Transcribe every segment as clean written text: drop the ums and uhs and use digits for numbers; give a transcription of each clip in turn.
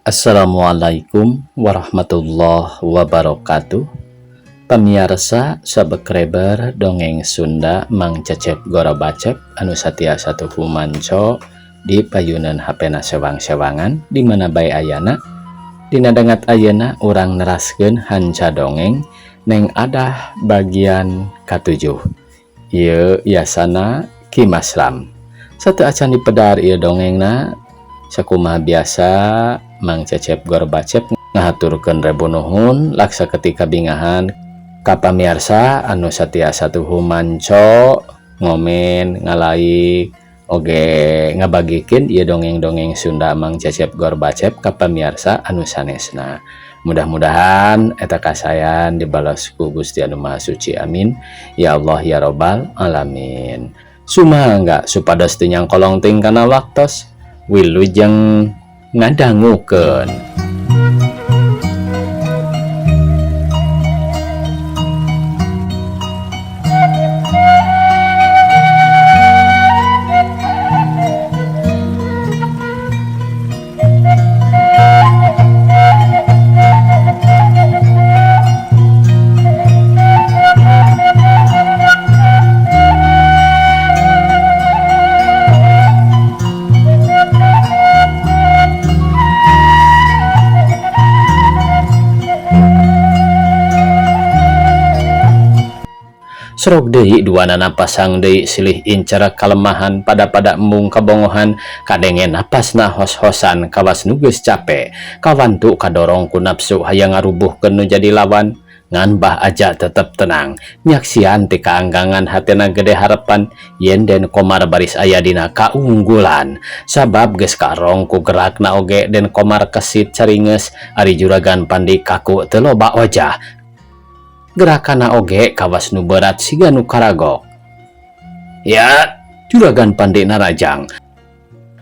Assalamualaikum warahmatullahi wabarakatuh. Pamiarsa subscriber dongeng Sunda Mang Cecep Gorobacep anu satia satuhu manco di payunan HP na sewang-sewangan di mana bae ayana. Dina dangat ayeuna urang neraskeun hanca dongeng Neng Adah bagian katujuh. Ieu yasana Ki Maslam. Satu acan dipedar ieu dongengna, sakumaha biasa Mang Cecep Gorbacep ngahaturkeun rebu nuhun laksa ketika bingahan ka pamiarsa anu satia satuhu manco ngomen ngalaik oge ngabagikeun ieu dongeng-dongeng Sunda Mang Cecep Gorbacep ka pamiarsa anu sanesna. Mudah-mudahan eta kasayan dibalas ku Gusti Anu Maha Suci, amin ya Allah ya Robbal alamin. Sumangga supados teu nyangkolong ting kana waktos, wilujeng ngadangukeun. Serok deui duanana pasang deui silih incer kalemahan pada-pada embung kabongohan kadenge napasna hos-hosan kawas nu geus cape kawantu kadorong ku nafsu hayang ngarubuhkeun nu jadi lawan ngan Bah Aja tetep tenang nyaksian ti kaanggangan hatena gede harepan yen Den Komar baris aya dina kaunggulan sabab geus karong ku gerakna oge Den Komar kesit caringes ari Juragan Pandi kaku teu loba ojah gerakana oge kawas nu berat siga nu karagok. Ya, Juragan Pandi narajang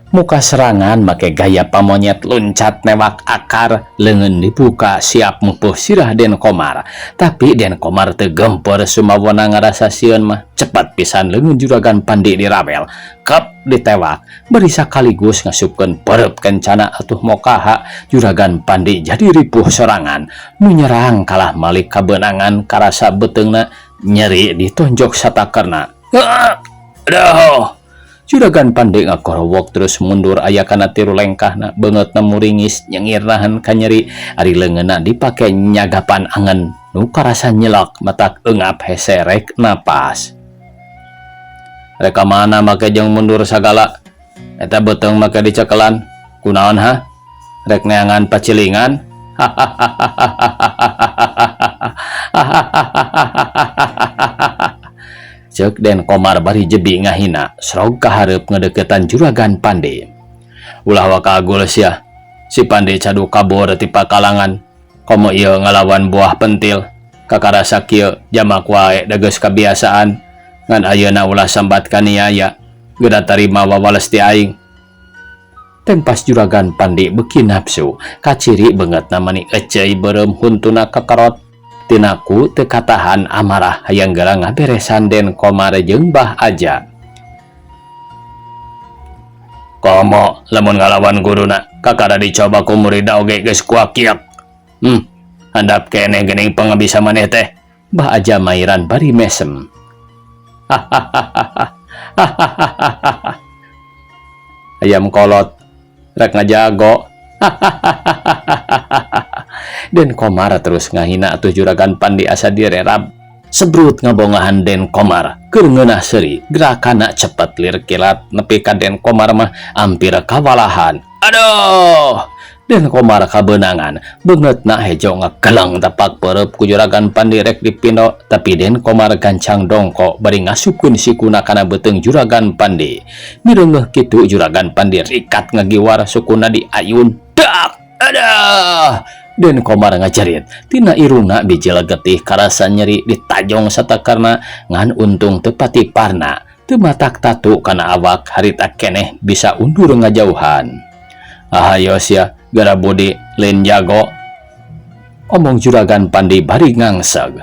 muka serangan make gaya pamonyet loncat newak akar leungeun dibuka siap mupuh sirah Den Komar. Tapi Den Komar teu gemper sumawona ngarasa sieun mah cepat pisan leungeun Juragan Pandi dirawel kep ditewak bari sakaligus ngasupkeun perep kencana atuh mokaha Juragan Pandi jadi ripuh sorangan nu nyerang kalah malik kabeunangan karasa beuteungna nyeri ditonjok satakerna. Aduh, Juragan Pandi ngakorowok terus mundur aya kana tiru lengkahna beungeutna muringis nyengir nahan kanyeri ari leungeunna dipake nyagapan angen nu karasa nyelak matak eungap hese rek napas. Rek ka mana make jeung mundur sagala eta beuteung make dicekelan kunaon ha rek neangan pacilingan. Ceuk Den Komar bari jebi ngahina srog ka hareup ngedeukeutan Juragan Pandi. Ulah waka agul sia si Pandi cadu kabur ti pakalangan komo ieu ngalawan buah pentil kakarasa kieu jamak wae da geus kabiasaan ngan ayeuna ulah sambat kaniaya geura tarima wawales ti aing. Tempas Juragan Pandi beuki nafsu kaciri beungeutna mani eceuy beureum huntuna kakarot tinaku teu katahan amarah hayang geura ngaberesan Den Komar jeung Bah Aja. Komo lamun ngalawan guruna kakara dicoba ku muridna oge geus kuakiak. Handap keneh geuning pangabisa maneh teh. Bah Aja mairan bari mesem. Ayam kolot rek ngajago. Den Komar terus ngahina atuh Juragan Pandi asa direrab. Sebrut ngabongahan Den Komar keur ngeunah seuri gerakana cepet lir kilat nepi ka Den Komar mah ampir kawalahan. Aduh, Den Komar kabeunangan beungeutna hejo ngageleng tapak peureub ku Juragan Pandi rek dipindo tapi Den Komar gancang dongko bari ngasupkeun sikuna kana beuteung Juragan Pandi. Mireungeuh kitu Juragan Pandi rikat ngagiwar sukuna diayun dak. Aduh, Den Komar ngajerit tina irungna bijil getih karasa nyeri ditajong satakarna ngan untung teu pati parna teu matak tatu kana awak harita keneh bisa undur ngajauhan. Ahayo sia gara budi lain jago omong Juragan Pandi bari ngangseg.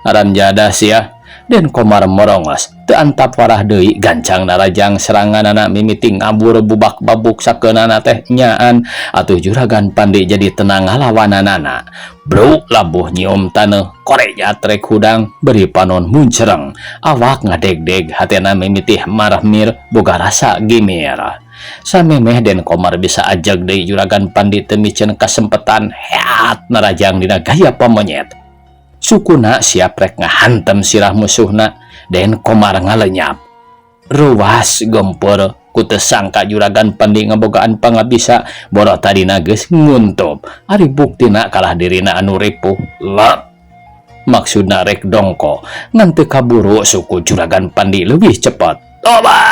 Haram jadah sia. Den Komar morongos teu antap warah deui gancang narajang seranganana mimiti ngabur bubak babuk sakeunana teh nyaan atuh Juragan Pandi jadi tenang ngalawananana. Bro labuh nyium taneuh korejat rek hudang beri panon muncereng awak ngadegdeg hatena mimiti marahmir boga rasa gimir. Samemeh Den Komar bisa ajeg deui Juragan Pandi teu miceun kasempetan heat narajang dina gaya pamonyet. Sukuna siap rek ngahantem sirah musuhna Den Komar ngalenyap. Ruas gempur ku teu sangka Juragan Pandi ngabogaan pangabisa boro tadina geus nguntup. Ari buktina kalah dirina anu ripuh. Lep. Maksudna rek dongko ngan teu kaburu suku Juragan Pandi leuwih cepet. Toba!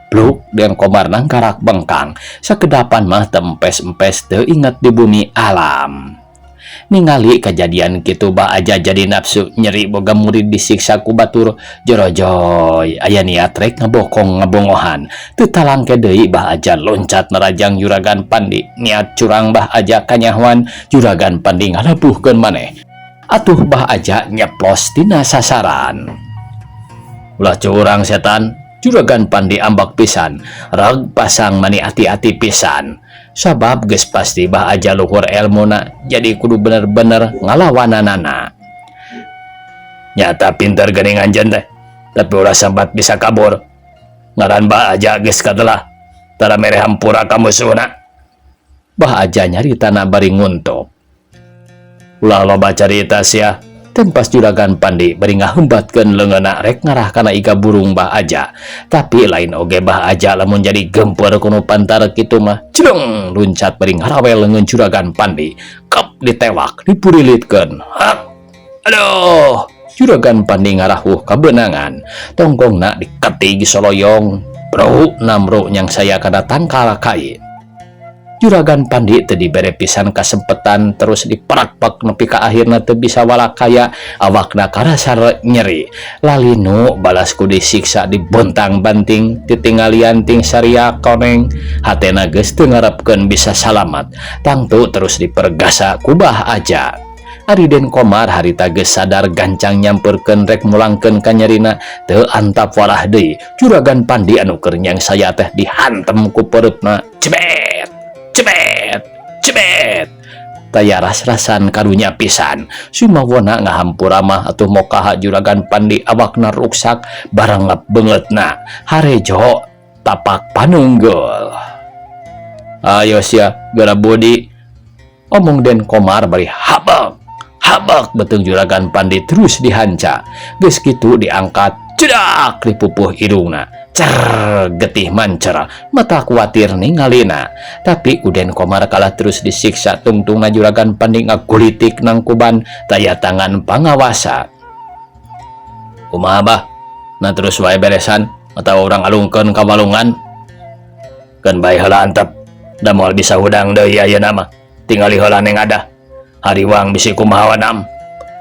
Bluk Den Komar nangkarak bengkang sakedapan mah tempes-empes teu inget di bumi alam. Ningali kejadian kitu Bah Aja jadi nafsu nyeri boga murid disiksa ku batur jorojoy aya niat rek ngabokong ngabongohan teu talangke deui Bah Aja loncat nerajang Juragan Pandi niat curang Bah Aja kanyahoan Juragan Pandi ngalabuhkeun maneh atuh Bah Aja nyeplos tina sasaran. Ulah curang setan. Juragan Pandi ambak pisan rag pasang mani ati-ati pisan sabab geus pasti Bah Aja luhur elmuna jadi kudu bener-bener ngalawananana. Nyata pinter geuning anjeun teh tapi ulah sambat bisa kabur ngaran Bah Aja geus katelah tara mere hampura ka musuhna. Bah Aja nyaritana bari nguntup. Ulah loba carita sia. Tempas Juragan Pandi bari ngahembatkeun leungeunna rek ngarah kana iga burung Bah Aja. Tapi lain oge Bah Aja lamun jadi gempur kuno pantar kitu mah. Cedeng luncat bari ngarawel leungeun Juragan Pandi. Kep ditewak dipurilitkeun. Hak. Aduh. Juragan Pandi ngarahuh kabeunangan. Tonggongna diketig soloyong. Bro namro nyang saya kana tangkal kai. Juragan Pandi teu dibere pisan kasempetan terus diperakpak nepi ka akhirna teu bisa walakaya awakna karasa nyeri. Lalinu balas ku disiksa dibontang-banting titinggalian ting saria koneng hatena geus teu ngarepkeun bisa salamat tangtu terus dipergasa ku Bah Aja. Ari Den Komar harita geus sadar gancang nyamperkeun rek mulangkeun ka nyerina teu antap warah deui Juragan Pandi anu keur nyang saya teh dihantem ku pereutna cebet cebet cebet taya ras-rasan karunya pisan sumawona ngahampura mah atuh mokaha Juragan Pandi awakna ruksak barangap beungeutna harejo tapak panunggul. Ayo sia geura budi omong Den Komar bari habak habak beuteung Juragan Pandi terus dihanca geus kitu diangkat cedak dipupuh irungna cer getih mancer mata kuatir ningalina tapi ku Den Komar kalah terus disiksa tungtungna Juragan Pandi ngagulitik nangkuban taya tangan pangawasa. Kumaha bah nah terus wae beresan atawa urang alungkeun ka walungan keun bae heula antep da moal bisa hudang deui ayeuna mah tingali heula neng ada hariwang bisi kumaha wanam.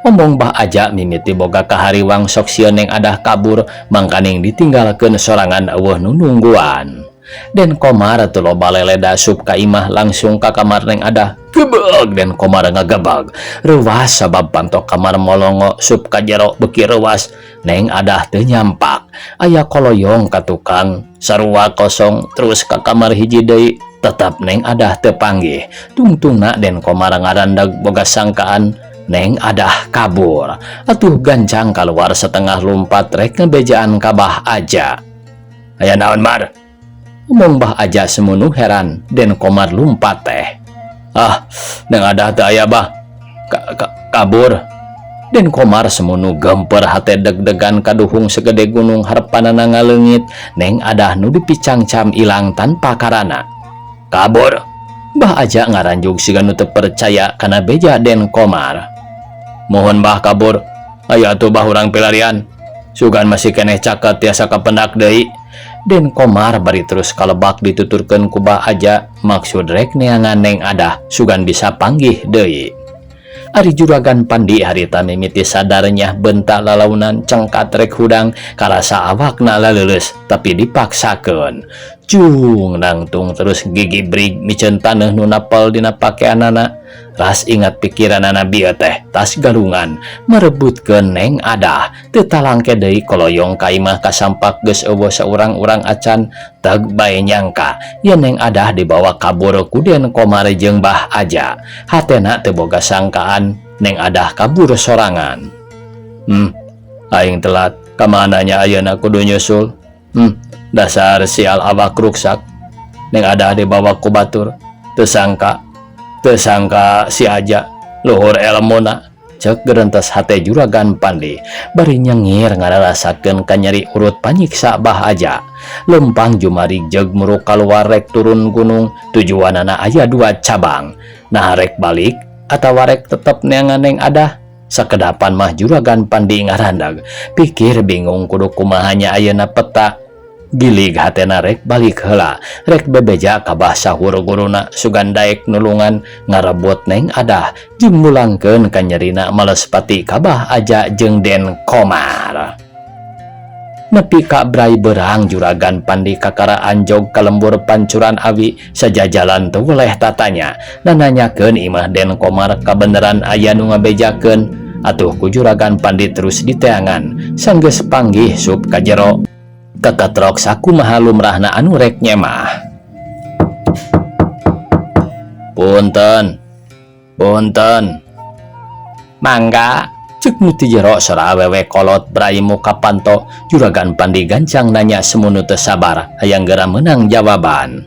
Omong Bah Aja mimiti boga ka hariwang sok sieun neng adah kabur mangkaning ditinggalkeun sorangan eueuh nu nungguan. Den Komar teu loba leleda asup ka imah langsung ka kamar neng adah gebeg Den Komar ngagebeg reuwas sabab pantok kamar molongo sup ka jero beuki reuwas neng adah teu nyampak aya koloyong ka tukang sarua kosong terus ka kamar hiji deui tetap neng adah teu panggih tungtungna Den Komar ngarandag boga sangkaan neng adah kabur atuh gancang keluar setengah lumpat rek ngebejaan ka Bah Aja. Aya naon Mar? Omong Bah Aja semunu heran Den Komar lumpat teh. Ah, neng adah teu aya bah. Kabur. Den Komar semunu gemper hate deg-degan kaduhung segede gunung harepanana ngaleungit neng adah nu dipicangcam ilang tanpa karana. Kabur. Bah Aja ngaranjug siga nu teu percaya kana beja Den Komar. Mohon bah kabur. Ayo atuh bah urang pilarian. Sugan masih keneh caket tiasa kapendak deui. Den Komar bari terus kalebak dituturkeun ku Bah Aja maksud rek neangan neng adah sugan bisa panggih deui. Ari Juragan Pandi harita mimiti sadarnya bentak lalaunan cengkat rek hudang karasa awakna laleuleus tapi dipaksakeun. Cung nangtung terus gigibrig miceun taneuh nu napel dina pakeanana. Ras ingat pikiranana bieu teh tas galungan merebutkeun Neng Adah. Teu talangke deui koloyong ka imah kasampak geus eueuh saurang-urang acan. Teg bae nyangka yen Neng Adah dibawa kabur ku Den Komar jeung Bah Aja. Hatena teu boga sangkaan Neng Adah kabur sorangan. Aing telat kamana nya ayeuna kudu nyusul. Dasar sial awak ruksak. Neng Adah dibawa ku batur. Teu sangka, teu sangka si Aja luhur elmuna. Cek gerentes hate Juragan Pandi bari nyengir ngararasakeun kanyeri urut panyiksa Bah Aja. Lempang jumari jeung muruk kaluar rek turun gunung, tujuanana aya dua cabang. Nah, rek balik atawa rek tetep neangan Neng Adah. Sakedapan mah Juragan Pandi ngarandag pikir bingung kudu kumaha nya ayeuna peta. Gilig hatena rek balik heula, rek bebeja ka Bah Sahur guruna sugan daek nulungan ngarebut Neng Adah jeung mulangkeun kanyerina males pati ka Bah Aja jeung Den Komar. Nepi ka brai berang Juragan Pandi kakara anjog ka lembur pancuran awi sajajalan teu weleh tatanya nananyakeun imah Den Komar kabeneran aya nu ngabejakeun. Atuh ku Juragan Pandi terus diteangan sanggeus panggih sup ka jero. Keketrok sakumaha lumrahna anu rek nyemah. Punten, punten. Mangga, cek nu ti jero sora awewe kolot brai muka panto. Juragan Pandi gancang nanya semunu teu sabar hayang geura meunang jawaban.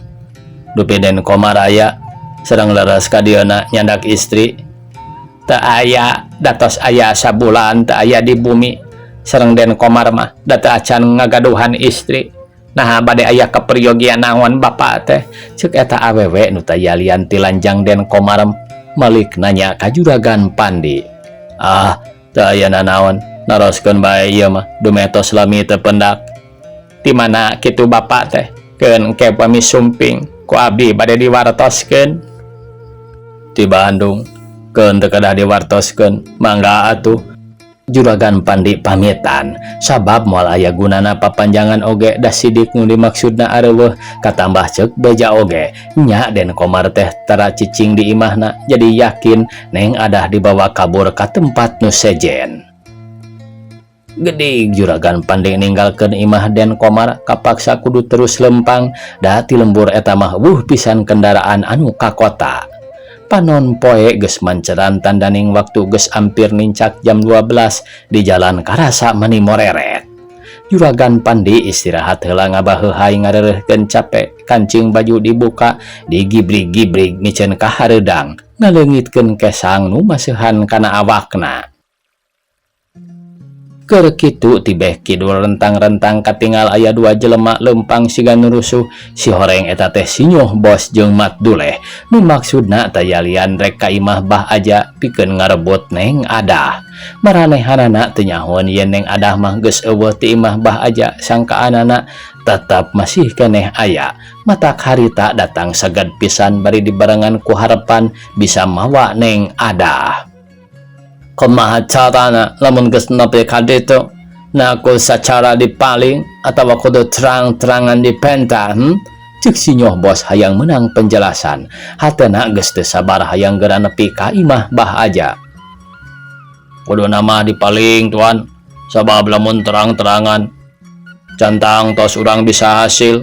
Dupi Den Komar aya sareng leres ka dieuna nyandak istri. Teu aya, datos aya sabulan teu aya di bumi. Sareng Den Komar mah da teu acan ngagaduhan istri. Nah, bade aya kaperyogian naon bapak teh? Cek eta awewe nu tayalian ti lanjang Den Komar malik nanya ka Juragan Pandi. Ah, teu aya nanaon, naroskeun bae ieu mah dumetos lami teu pendak. Di mana kitu bapak teh? Keun engke pami sumping ku abdi bade diwartoskeun. Di Bandung, keun teu kedah diwartoskeun, mangga atuh. Juragan Pandi pamitan sabab moal aya gunana papanjangan oge da sidik nu dimaksudna areuweuh katambah cek beja oge nya Den Komar teh tara cicing di imahna jadi yakin Neng Adah dibawa kabur ka tempat nu sejen. Gedig Juragan Pandi ninggalkeun imah Den Komar kapaksa kudu terus lempang da ti lembur eta mah wuh pisan kendaraan anu ka kota. Panon poe geus manceran tandaning waktu geus hampir nincak jam 12 di jalan karasa mani moreret. Juragan Pandi istirahat heula ngabaheuhai ngareureurkeun capek, kancing baju dibuka, digibrig-gibrig miceun ka hareudang, ngaleungitkeun kesang nu maseuhan kana awakna. Keur kitu tibeh kidul rentang-rentang katingal aya dua jelema lempang siga nu rusuh. Si horeng eta teh Sinyoh Bos jeung Mat Duleh nu maksudna tayalian rek ka imah Bah Aja pikeun ngarebut Neng Adah. Maranehanana teu nyahoan yen Neng Adah mah geus eueuh ti imah Bah Aja, sangkaanana tetep masih keneh aya. Matak harita datang saged pisan bari dibarengan ku harepan bisa mawa Neng Adah. Kumaha carana lamun geus nepi ka ditu? Nah, ku sacara dipaling atawa kudu terang-terangan dipenta? Cek Sinyoh Bos hayang menang penjelasan. Hatena geus teu sabar hayang geura nepi ka imah Bah Aja. Kudu nama dipaling, tuan, sabab lamun terang-terangan cantang tos urang bisa hasil.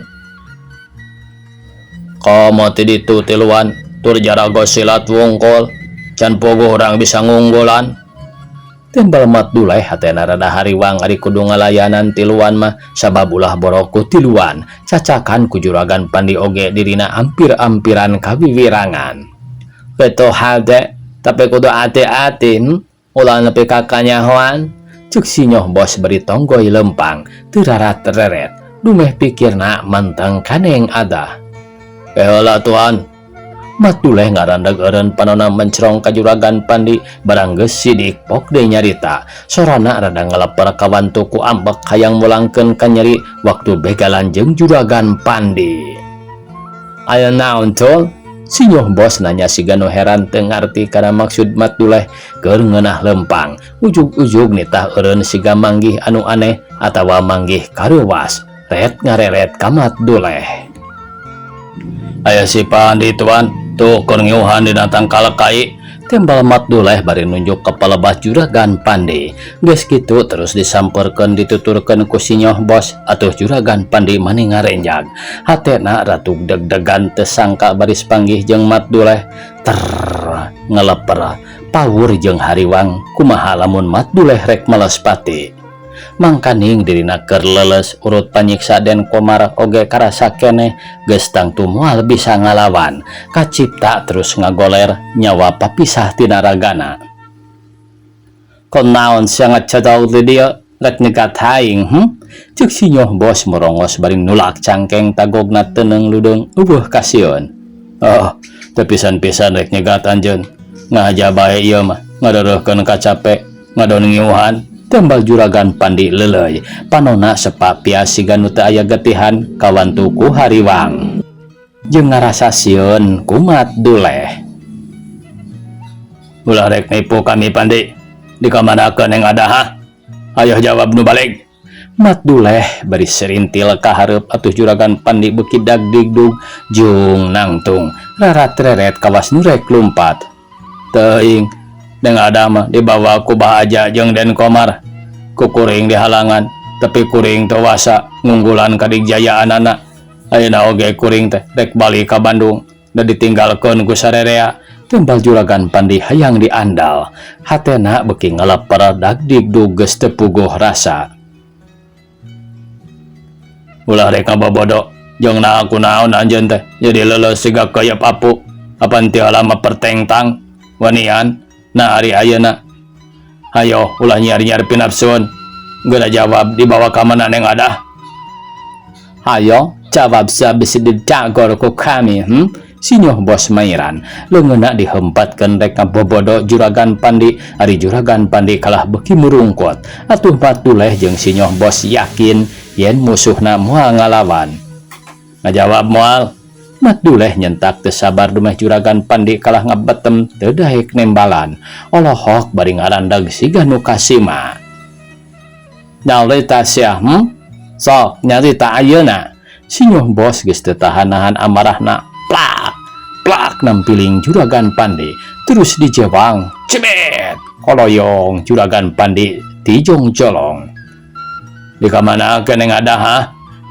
Komo ti ditu tiluan tur jarago silat wungkul can puguh urang bisa ngunggulan. Tembal Mat Duleh hatena rada hariwang ari kudu ngalayanan tiluan mah sabab ulah borok ku tiluan cacakan ku Juragan Pandi oge dirina ampir-ampiran kawiwirangan. Beto hade tapi kudu ati-ati, Ulah nepi ka kanyahoan. Cek Sinyoh Bos beri tonggoi lempang teu rarat reret dumeh pikirna menteng ka Neng Adah. Heula, tuan. Mat Duleh ngarandag eureun panona mencrong ka Juragan Pandi barang geus sidik pok deui nyarita. Sorana rada ngaleper kawantu ku ambek hayang mulangkeun kanyeri waktu begalan jeung Juragan Pandi. Aya naon, Cul? Sinyoh Bos nanya siga nu heran teu ngarti kana maksud Mat Duleh keur ngeunah lempang. Ujug-ujug nitah eureun siga manggih anu aneh atawa manggih kareuwas. Ret ngareret ka Mat Duleh. Aya si Pandi tuan, tuh keur ngiuhan dina tangkal kai. Tembal Mat Duleh bari nunjuk ka palebah Juragan Pandi. Geus kitu terus disamperkeun dituturkeun ku Sinyoh Bos atuh Juragan Pandi mani ngarenjag. Hatena ratug deg-degan teu sangka baris panggih jeung Mat Duleh. Terr ngeleper pawur jeung hariwang kumaha lamun Mat Duleh rek males pati. Mangkaning dirina keur leuleus urut panyiksa Den Komar oge karasa keneh geus tangtu moal bisa ngalawan. Kacipta terus ngagoler nyawa papisah tina ragana. Kunaon sia ngacadau di dieu rek nyegat aing hm? Ceuk Sinyoh Bos merongos bari nulak cangkeng tagogna teuneung ludeung eueuh kasieun. Oh, teu pisan-pisan rek nyegat anjeun. Ngahaja bae ieu mah ngadeureuhkeun kacape ngadon ngiuhan. Tembal Juragan Pandi leuleuy panona sepa pias siga nu teu aya getihan kawantu ku hariwang. Jeung ngarasa sieun ku Mat Duleh. Ulah rek nipu kami Pandi. Dikamanakeun yang ada ha? Ayo jawab nu baleg. Mat Duleh bari serintil ka hareup atuh Juragan Pandi beuki dagdigdug jung nangtung rarat-reret kawas nu rek lumpat. Teuing Neng Ada mah dibawa ku Bah Aja jeung Den Komar. Ku kuring dihalangan tapi kuring teu wasa ngunggulan kadigjayaanana. Ayeuna oge kuring teh rek balik ka Bandung da ditinggalkeun ku sarerea. Timbal Juragan Pandi hayang diandal. Hatena beuki ngaleper dagdigdug geus teu puguh rasa. Ulah rek ngabobodo jeung naha kunaon anjeun teh jadi leuleus siga keuyeup apu. Apan ti heula mah pertengtang wanian. Nah ari ayeuna hayo ulah nyiar-nyiar pinapsun. Geura jawab dibawa ka mana Neng Ada? Hayo jawab sia bisi dicagor ku kami hm? Sinyoh Bos mairan leungeunna dihempatkeun rek ngabobodo Juragan Pandi. Ari Juragan Pandi kalah beuki murungkut. Atuh Mat Duleh jeung Sinyoh Bos yakin yen musuhna moal ngalawan. Ngajawab moal. Mat Duleh nyentak teu sabar dumeh Juragan Pandi kalah ngabetem teu daek nembalan. Olohok bari ngarandag siga nu kasima. Nyarita sia hm? Sok nyarita ayeuna. Sinyoh Bos geus teu tahan-nahan amarahna. Plak plak nampiling Juragan Pandi terus dijewang. Cebet koloyong Juragan Pandi tijong-jolong. Di kamanakeun Neng Ada ha?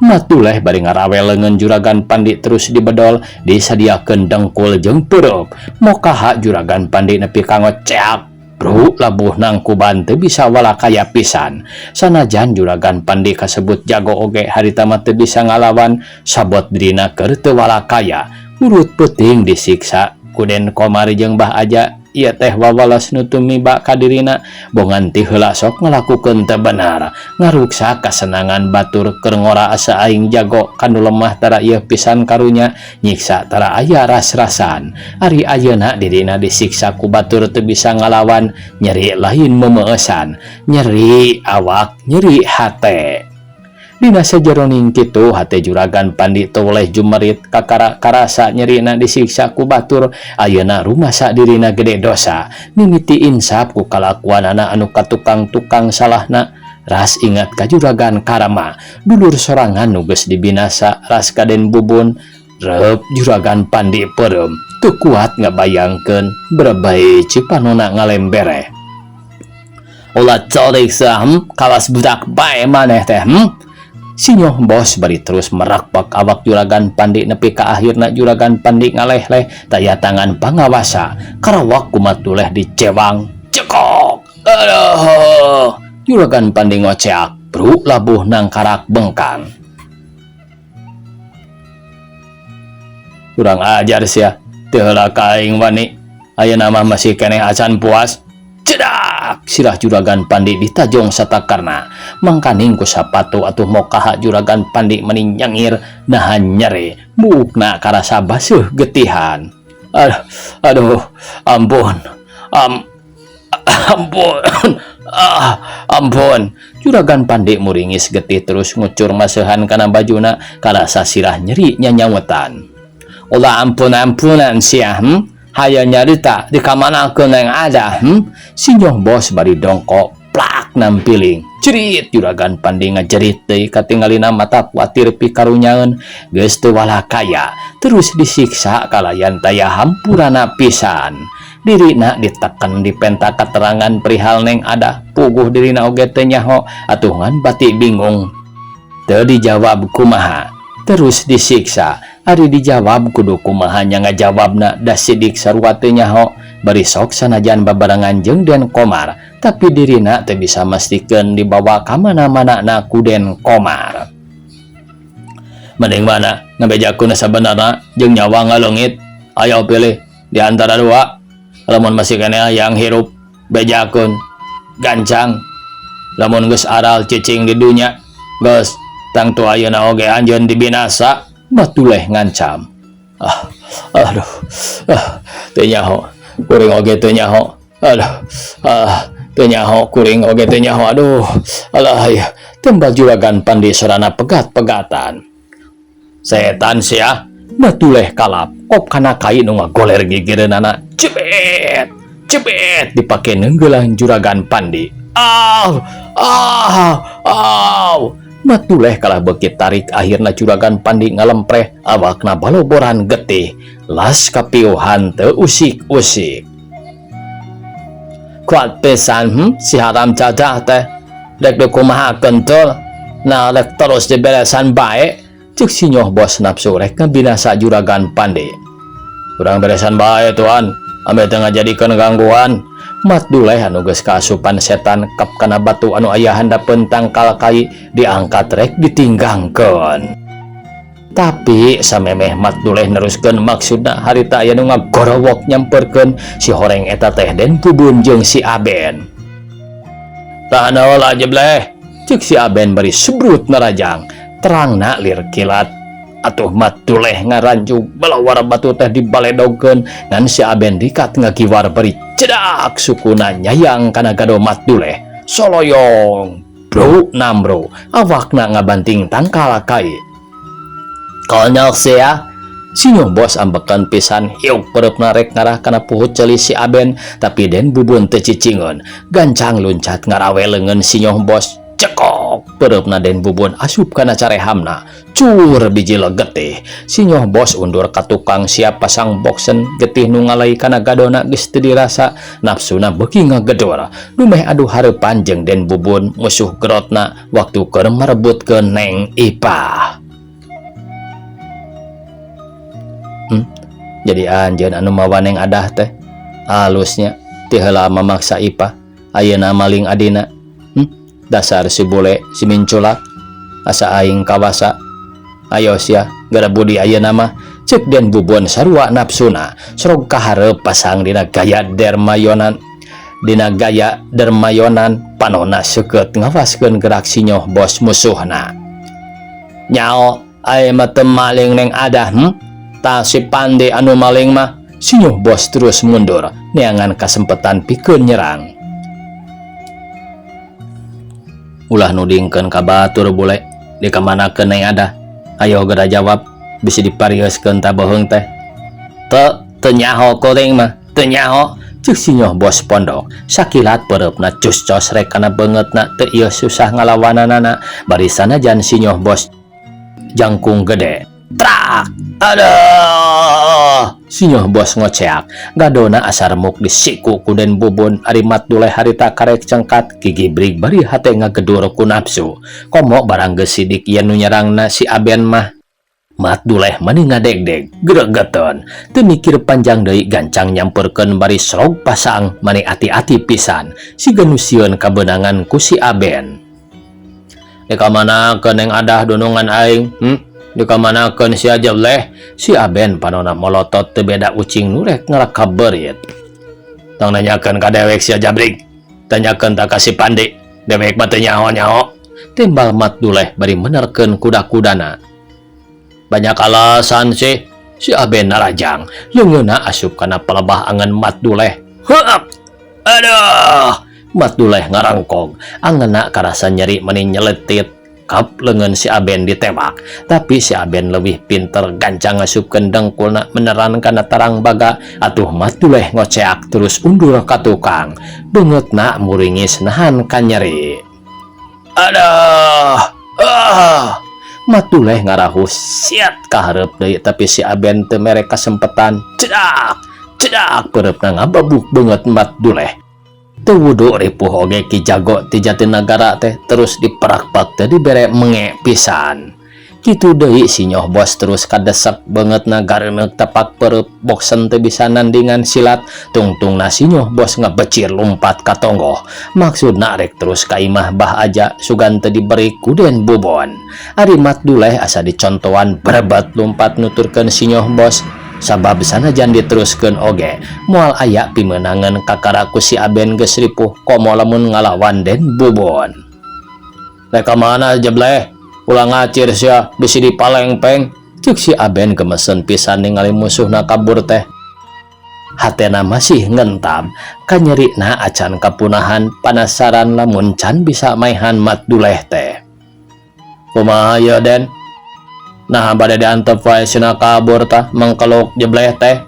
Mat Duleh bari ngarawel leungeun Juragan Pandi terus dibedol disadiakeun dengkul jeung peureub. Mokaha Juragan Pandi nepi ka ngoceak. Bro labuh nangkuban teu bisa walakaya pisan. Sanajan Juragan Pandi kasebut jago oge harita mah teu bisa ngalawan sabot dirina keur teu walakaya. Urut peuting disiksa ku Den Komar jeung Bah Aja. Ieu teh wawalas nu tumiba ka dirina bongan ti heula sok ngalakukeun teu benar. Ngaruksak kasenangan batur keur ngora asa aing jago kanu lemah tara ieu pisan karunya nyiksa tara aya ras-rasan. Ari ayeuna dirina disiksa ku batur teu bisa ngalawan nyeri lain memeesan nyeri awak nyeri hate. Dina sajeroning kitu hate Juragan Pandi teu weleh jumerit kakara karasa nyerina disiksa ku batur. Ayeuna rumasa dirina gede dosa mimiti insaf ku kalakuanana anu katukang-tukang salahna. Ras ingat ka Juragan Karama dulur sorangan nu geus dibinasa ras ka Den Bubun. Reup Juragan Pandi peureum teu kuat ngabayangkeun berebay cipanona ngalembere. Ulah corik sia hm kawas budak bae maneh teh hm. Sinyoh Bos bari terus merakpak awak Juragan Pandi nepi ka akhirna Juragan Pandi ngaleh-leh taya tangan pangawasa. Karawak ku Mat Duleh dicewang. Cekok. Aduh. Juragan Pandi ngoceak. Bru labuh nangkarak bengkang. Kurang ajar sia. Teu heula ka aing wani. Ayeuna mah masih keneh acan puas. Cedak. Sirah Juragan Pandi ditajong satakarna. Mangkaning ku sapatu atuh mokaha Juragan Pandi meni nyengir nahan nyeri. Buukna karasa baseuh getihan. Aduh, aduh, ampun. Ampun. Ah, ampun. Juragan Pandi muringis getih terus ngucur maseuhan kana bajuna karasa sirah nyeri nyanyawetan. Ulah ampun-ampunan sia hm? Hayo nyarita dikamanakeun yang ada hm? Sinyoh Bos bari dongkok Plak nampiling. Cerit Juragan Pandi ngajerit deui katingalina mata kuatir pikarunyaeun geus teu walakaya terus disiksa kalayan taya hampurana pisan. Dirina diteken dipenta katerangan perihal Neng Adah puguh dirina oge teu nyaho atuh ngan bati bingung. Teu dijawab kumaha terus disiksa ari dijawab kudu kumaha nya ngajawabna da sidik sarua teu nyaho bari sok sanajan babarengan jeung Den Komar tapi dirina teu bisa mastikeun dibawa ka mana-mana ku Den Komar. Mending mana ngabejakeun sabenarna jeung nyawa ngaleungit, ayo pilih di antara dua. Lamun masih keneh hayang hirup bejakeun gancang, lamun geus aral cicing di dunya geus tangtu ayeuna oge anjeun dibinasa. Matuleh ngancam. Ah, aduh, ah, teu nyaho kuring oge teu nyaho, aduh, ah, teu nyaho kuring oge teu nyaho, aduh, alah ya. Tembal Juragan Pandi sorana pegat-pegatan. Setan sia. Matuleh kalap kop kana kai nu ngagoler gigireunana. Cebet cebet dipake neunggelan Juragan Pandi. Ah, ah, ah. Matuleh kalah beuki tarik, akhirna Juragan Pandi ngalempreh, awakna baloboran getih las kapiuhan teu usik-usik. Kuat pisan si haram jadah teh, dek dikumahakeun tul nah rek terus diberesan bae. Cek sinyoh bos nafsu rek ngabinasa Juragan Pandi. Urang beresan bae, tuan, ameh teu ngajadikeun gangguan. Mat Duleh anu geus kaasupan setan kap kana batu anu aya handapeun tangkal kai diangkat rek ditinggangkeun. Tapi samemeh Mat Duleh neruskeun maksudna harita aya nu ngagorowok nyamperkeun si horeng eta teh Den Bubun jeung si Aben. Tahan heula, Jebleh, cek si Aben bari sebrut narajang terangna lir kilat. Atuh Mat Duleh ngaranjug balawar batu teh dibaledogkeun ngan si Aben dikat ngagiwar bari cedak sukuna nyayang kana gado Mat Duleh. Soloyong bro nambro awakna ngabanting tangkal kai. Konyol sia. Sinyo bos ambekan pisan hiuk pereupna rek ngarah kana puhut ceuli si Aben tapi Den Bubun teu cicingeun gancang luncat ngarawe leungeun sinyoh bos. Cekok pereupna Den Bubun asup kana carehamna cur biji getih. Sinyoh bos undur ka tukang siap pasang boksen getih nu ngalai kana gadona geus teu dirasa nafsuna beuki ngagedor dumeh adu hareupan jeung Den Bubun musuh gerotna waktu keur marebutkeun Neng Ipah. Jadi anjeun anu mawa Neng Adah teh alusnya ti heula mamaksa Ipah ayeuna maling adina. Dasar si bule si minculak asa aing kawasa. Ayo sia gara budi ayeuna mah. Cek Den Bubun sarua nafsuna sorog kahareup pasang dina gaya dermayonan dina gaya dermayonan panona seukeut ngawaskeun gerak sinyoh bos musuhna. Nyao aya mah teu maling Neng Adah, Tah si Pandi anu maling mah. Sinyoh bos terus mundur neangan kasempetan pikeun nyerang. Ulah nudingkeun ka batur, bule, dikamanakeun Neng Adah? Ayo geura jawab bisi diparieuskeun ta beuheung teh. Teu, teu nyaho kuring mah, teu nyaho. Cek sinyoh bos pondok. Sakilat peureupna cus-cos rek kana beungeutna teu ieu susah ngalawananana bari sanajan sinyoh bos jangkung gede. Trak, aduh, sinyoh bos ngoceak gadona asa remuk disiku ku Den Bubun. Ari Mat Duleh harita karek cengkat gigibrig bari hate ngagedur ku nafsu komo barang geus sidik yen nu nyerangna si Aben mah. Mat Duleh mani ngadegdeg gregeton teu mikir panjang deui gancang nyamperkeun bari sorog pasang mani ati-ati pisan siga nu sieun kabeunangan ku si Aben. Dikamanakeun Neng Adah dunungan aing? Dikamanakeun sia, Jebleh? Si Aben panona molotot teu beda ucing nu rek ngaraka beurit. Tong nanyakeun ka dewek sia, jabrik, tanyakeun ta ka si Pandi, dewek mah teu nyaho-nyaho. Timbal Mat Duleh bari menerkeun kuda-kudana. Banyak alasan sih. Si Aben narajang leungeunna asup kana palebah angan Mat Duleh. Heup, aduh. Mat Duleh ngarangkong angeunna karasa nyeri meni nyeletit. Kap leungeun si Aben ditewak, tapi si Aben leuwih pinter gancang ngasupkeun dengkulna meneran kana tarang baga. Atuh Mat Duleh ngoceak terus undur ka tukang. Beungeutna muringis nahan kanyeri. Aduh, ah. Mat Duleh ngarahus siat ka hareup deui, tapi si Aben teu mere kasempetan. Cedak cedak, peureupna ngababuk beungeut Mat Duleh. Teu wudu ripuh oge Ki Jago ti Jatinagara teh, terus diperak-pak teh dibere menge pisan. Kitu deui si Nyoh Bos, terus kadesek, beungeutna gareneuk tapak peureub, boksen teu bisa nandingan silat. Tungtungna si Nyoh Bos ngabecir lumpat ka tonggoh, maksudna rek terus ka imah Bah Aja sugan teu diberi ku Den Bubon. Ari Mat Duleh asa dicontoan, berebet lumpat nuturkeun si Nyoh Bos, sabab sanajan diteruskeun oge moal aya pimeunangan, kakara ku si Aben geus ripuh, komo lamun ngalawan Den Bubon. "Rek ka mana, jebleh? Ulah ngacir sia, bisi dipalengpeng," cek si Aben gemesen pisan ningali musuhna kabur teh. Hatena masih ngentab, kanyerina acan kapunahan, panasaran lamun can bisa maehan Mat Duleh teh. "Kumaha ye, Den? Nah, bade diantep wae sina kabur tah, mengkeluk jebleh teh."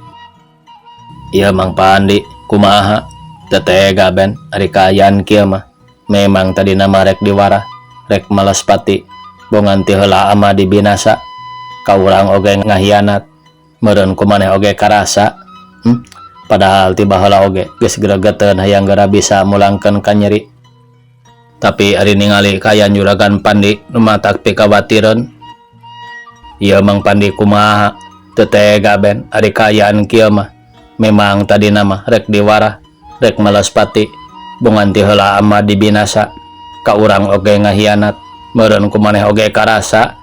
"Ieu Mang Pandi, kumaha? Teu tega, Ben, ari kaayaan kieu mah. Memang tadina mah rek diwarah, rek males pati, bongan ti heula ama dibinasa. Ka urang oge ngahianat, meureun ku maneh oge karasa. Padahal ti baheula oge geus gregeteun hayang geura bisa mulangkeun kanyeri. Tapi ari ningali kaayaan Juragan Pandi nu matak pikawatireun." "Ieu Mang Pandi, kumaha? Teu tega, Ben, ari kaayaan kieu mah. Memang tadina mah rek diwarah, rek males pati, bongan ti heula ama dibinasa. Ka urang oge ngahianat, meureun ku maneh oge karasa,"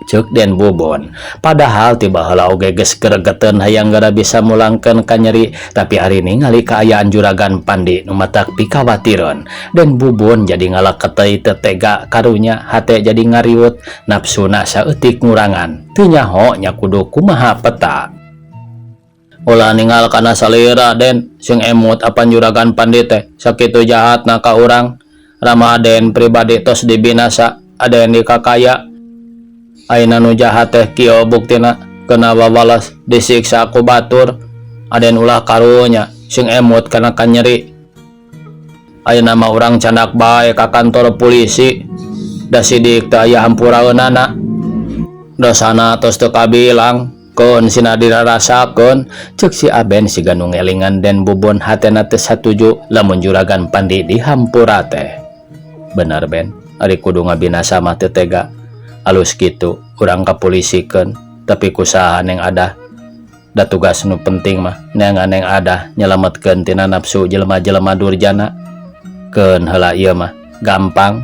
cek Den Bubon. Padahal ti baheula oge geus gregeteun hayang geura bisa mulangkeun kanyeri, tapi ari ningali kaayaan Juragan Pandi nu matak pikawatireun, Den Bubon jadi ngalaketei teu tega. Karunya hate jadi ngariut, nafsuna saeutik ngurangan, teu nyaho nya kudu kumaha peta. "Ulah ningal kana salira, Den. Sing emut, apan Juragan Pandi teh sakitu jahatna ka urang. Rama Aden pribadi tos dibinasa, Aden dikakaya. Ayeuna nu jahat teh kieu buktina, kena wawales disiksa ku batur. Aden ulah karunya, sing emut kana kanyeri. Ayeuna mah urang candak bae ka kantor polisi, da sidik teu aya hampuraeunana. Dosana tos teu kabilang, keun sina dirarasakeun," cek si Aben siga nu ngelingan Den Bubon hatena teu satuju lamun Juragan Pandi dihampura teh. "Bener, Ben, ari kudu ngabinasa mah teu tega. Alus kitu urang kapolisikeun, tapi kusaha neng ada? Da tugas nu penting mah neangan neng ada, nyelametkeun tina nafsu jelema-jelema durjana. Keun heula, ieu mah gampang.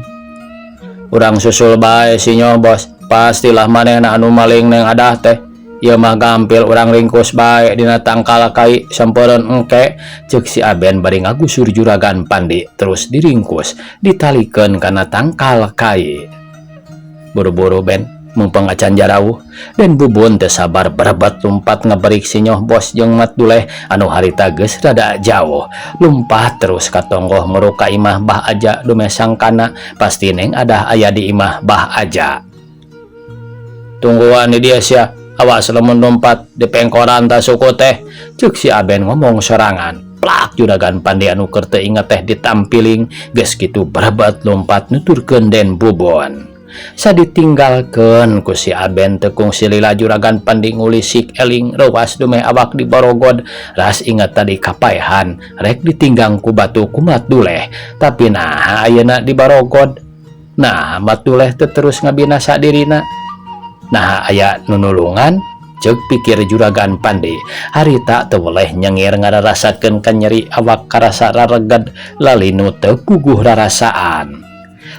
Urang susul bae si Nyoh Bos, pastilah manehna anu maling neng adah teh. Ieu mah gampil, urang ringkus bae dina tangkal kai sampereun engke," cek si Aben bari ngagusur Juragan Pandi terus diringkus, ditalikeun kana tangkal kai. "Buru-buru, Ben, mumpung acan jarauh." Den Bubun teu sabar, berebet lumpat ngeberik si Nyoh Bos jeung Mat Duleh anu harita geus rada jauh. Lumpat terus ka tonggoh muru ka imah Bah Aja, dumeh sangkana pasti neng adah aya di imah Bah Aja. "Tungguan di dieu sia, awas lamun lompat dipengkoran ta suku teh," cek si Aben ngomong sorangan. Plak, Juragan Pandi anu keur teu inget teh ditampiling, geus kitu berebet lompat nuturkeun Den Bubon. Saditinggalkeun ku si Aben, teu kungsi lila Juragan Pandi ngulisik eling reuas dumeh awak diborogod. Ras ingat tadi kapaehan rek ditinggang ku batu ku Mat Duleh, tapi nah ayeuna diborogod. Nah, Mat Duleh teu terus ngabinasa dirina? Nah, aya nu nulungan, cek pikir Juragan Pandi. Harita teu weleh nyengir ngararasakeun kanyeri, awak karasa rareged, lalinu teu puguh rarasaan.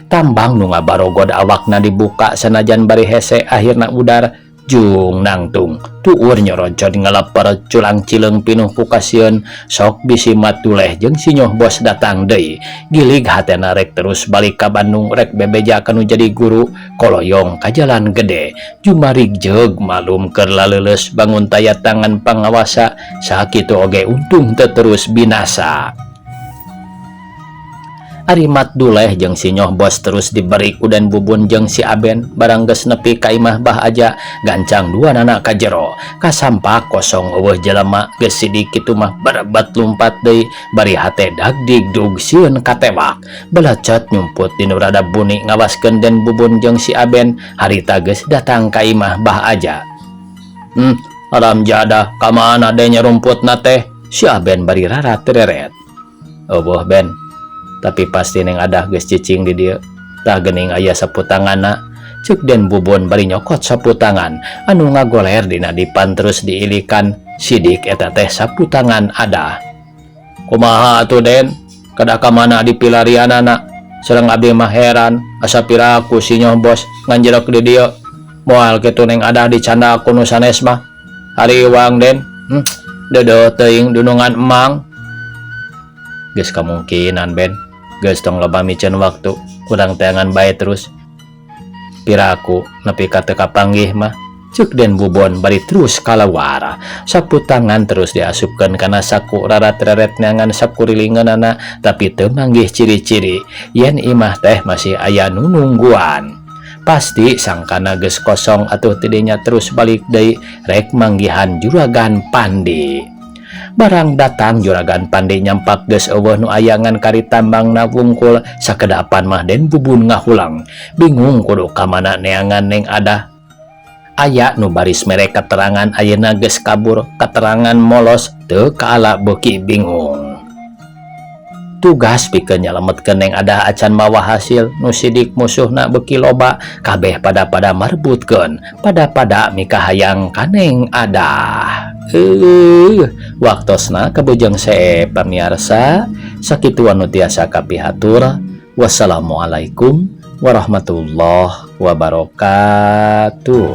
Tambang nu ngabarogod awakna dibuka, sanajan bari hese akhirna udar jung nangtung tuur nyorocod ngaleper culang cileung pinuh ku kasieun, sok bisi Mat Duleh jeung si Nyoh Bos datang deui. Gilig hatena rek terus balik ka Bandung, rek bebeja kanu jadi guru. Koloyong ka jalan gede, jumarig jeug malum keur laleuleus bangun taya tangan pangawasa. Sakitu oge untung teu terus binasa. Ari Mat Duleh jeung si Nyoh Bos terus diberi ku Den Bubun jeung si Aben. Barang geus nepi ka imah Bah Aja, gancang duanana ka jero. Kasampak kosong, euweuh jelema. Geus sidik kitu mah berebet lumpat deui bari hate dagdigdug sieun katewak. Belecet nyumput di nu rada buni ngawaskeun Den Bubun jeung si Aben harita geus datang ka imah Bah Aja. Haram jadah, ka mana deui nyarumputna teh? Si Aben bari rarat reret. Euweuh, Ben, tapi pasti Neng Adah geus cicing di dieu. Tah, geuning aya sapu tanganna, cek Den Bubun bari nyokot sapu tangan anu ngagoler dina dipan terus diilikan. Sidik eta teh sapu tangan Adah. Kumaha atuh, Den? Kedah ka mana dipilarianana? Sareng abdi mah heran, asa piraku si Nyoh Bos nganjerek di dieu. Moal kitu Neng Adah dicandak ku nu sanes mah. Hariwang, Den. Deudeuh teuing dunungan emang. Geus kamungkinan, Ben. Geus, tong loba miceun waktu, kurang teangan bae terus. Piraku nepi ka teu kapanggih mah, cek Den Bubon bari terus kalawara. Sapu tangan terus diasupkeun kana saku, rarat-reret neangan sakurilingeunana, tapi teu manggih ciri-ciri yen imah teh masih aya nu nungguan. Pasti sangkana geus kosong atuh tidinya terus balik deui rek manggihan Juragan Pandi. Barang datang Juragan Pandi nyampak geus euweuh nu aya ngan kari tambangna wungkul. Sakedapan mah Den Bubun ngahulang, bingung kudu ka mana neangan Neng Adah. Aya nu baris mere keterangan, ayeuna geus kabur, keterangan molos teu kaala, beuki bingung. Tugas pikeun nyalametkeun Neng Adah acan mawa hasil. Nu sidik musuhna beuki loba, kabeh pada-pada marbutkeun, pada-pada mikahayang ka Neng Adah. Waktosna kabujeng see, pamiarsa. Sakitu anu tiasa kapihatur. Wassalamualaikum warahmatullahi wabarakatuh.